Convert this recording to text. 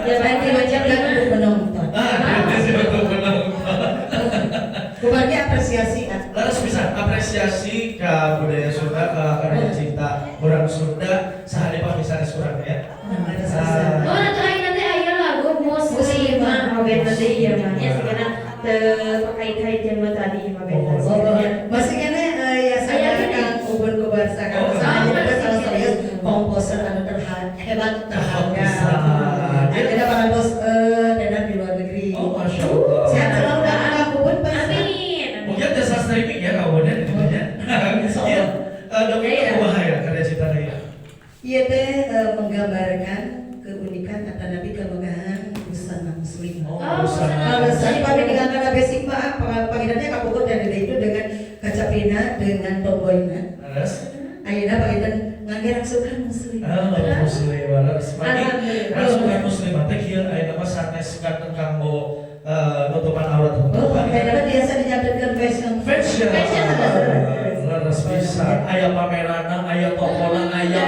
Ya, Dan diwajibkan untuk menonton. Ah, gratis untuk menonton. Kumargi apresiasi ah. Lalu bisa apresiasi ke budaya Sunda, ke karya cipta orang Sunda, sahari pami sanes urang ya. Nah, ada selesai. Oh, nanti aya, nanti aya lagu muslimah oge tadi ya mah nya, sigana teu kait-kait jeung tadi mah beda. Oh, Oh, masih kene ya saya Aya gini. Kang Ubun Kubarsa kan. Oh, Saya oh, juga masih salah kene. satu komposer anu terhebat, terharga. Bisa. Ada para bos tenar di luar negeri. Oh, masya Allah. Sehat selalu dan Kang Ubun pasti. Amin. Mungkin jasa streaming ya kawannya di dunia. Iya. Dok, Iya. kumaha ya karya cipta ya? Ieu teh menggambarkan keunikan atanapi kemegahan busana muslim. Oh, Oh, busana. Kalau saya pami dengan karena basic mah panggilannya kapungkur dari itu dengan kacapina dengan tomboyna. Terus? Ayeuna panginten ngangge rangsukan muslim. Ah, muslim leres. Mani Alhamdulillah. rangsukan muslim teh kieu aya nama sanes ganten kanggo nutupan aurat. Oh, kayaknya biasa dinyatakan fashion. Fashion. Fashion. Leres bisa. Aya pamerana, aya tokona, aya